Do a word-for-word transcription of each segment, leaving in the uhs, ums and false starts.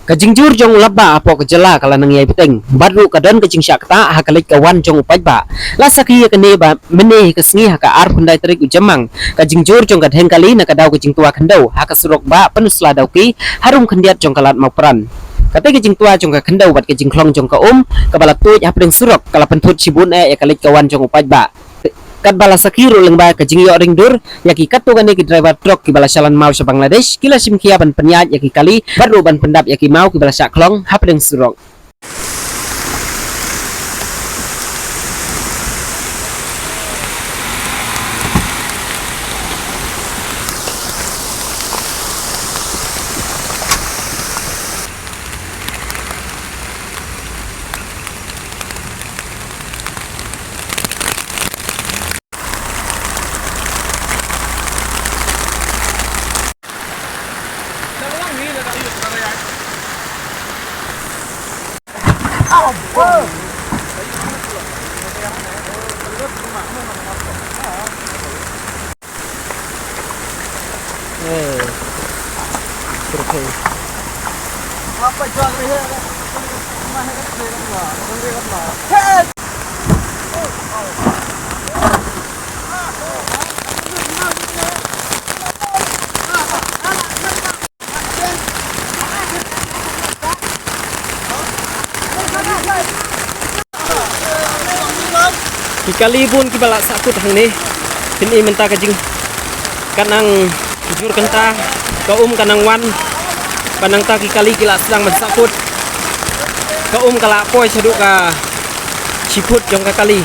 Ka jingjur jong u lapbah hapoh ka jylla ka la nang ïai bteng bad ruh ka don ka jingshah ktah ha ka leit ka wan jong u paidbah. La sakhi ïa kane ba mynne hi ka sngi ha ka arphew khyndai tarik u Jymmang, ka jingjur jong ka dheng kali na ka daw ka jingtwa khyndew ha ka surok Bah Pynursla Dawki, harum khyndiat jong ka Lad Mawpran. Kata ka jingtwa jong ka khyndew bad ka jingkhlong jong ka um kaba la tuid hapdeng surok ka la pynthut shibun eh ïa ka leit ka wan jong u paidbah. Katba la sakhi ruh lyngba ka jingïoh ring dur ïa ki katto katne ki driver truck kiba la shalan maw sha Bangladesh, ki la shim khia ban pynïaid ïa ki kali bad ruh ban pyndap ïa ki maw kiba la shah khlong hapdeng surok. Ki kali bun kiba la sahkut hangne. Phin i mynta ka jing ka nang jur kynta, ka um ka nang wan. Ba nangta ki kali ki la sdang ban sahkut. Ka um ka la poi shaduh ka shiput jong ka kali.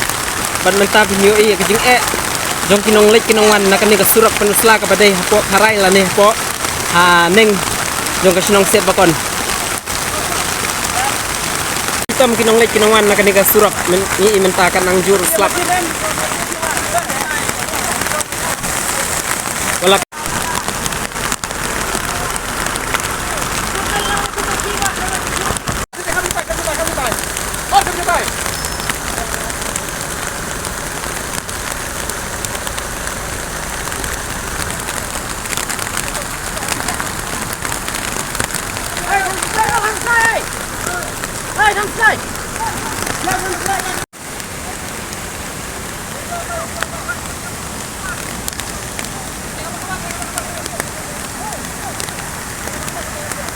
Bad mynta phin ïohi ïa ka jingeh jong ki nongleit ki nongwan na kane ka surok Pynursla kaba dei hapoh Kharai lane hapoh haneng jong ka shnong Siatbakon. Tam ki nongleit ki nongwan na kane ka surok, men, ngi i mynta ka nang jur slap. Wala.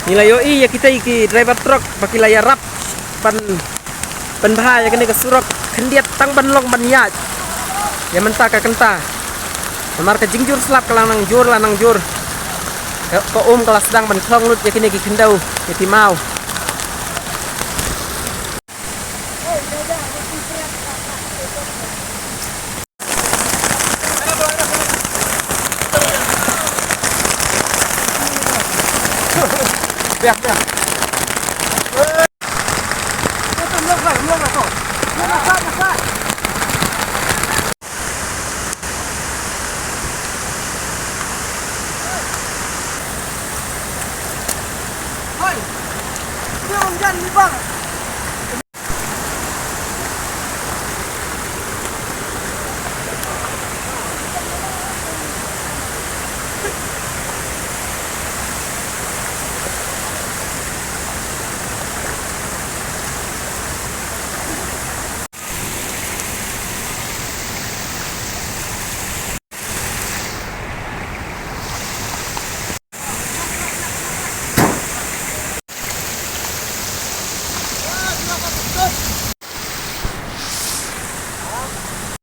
Ngi la ïohi ïa kita ki driver truck ba ki la ïarap ban pynbha ïa kane ka surok khyndiat tang ban long ban ïaid. Ïa mynta ka kynta. Namar ka jingjur slap ka la nang jur, la nang jur. Ka, ka um ka la sdang ban khlong lut ïa kine ki khyndew, ïa ki maw.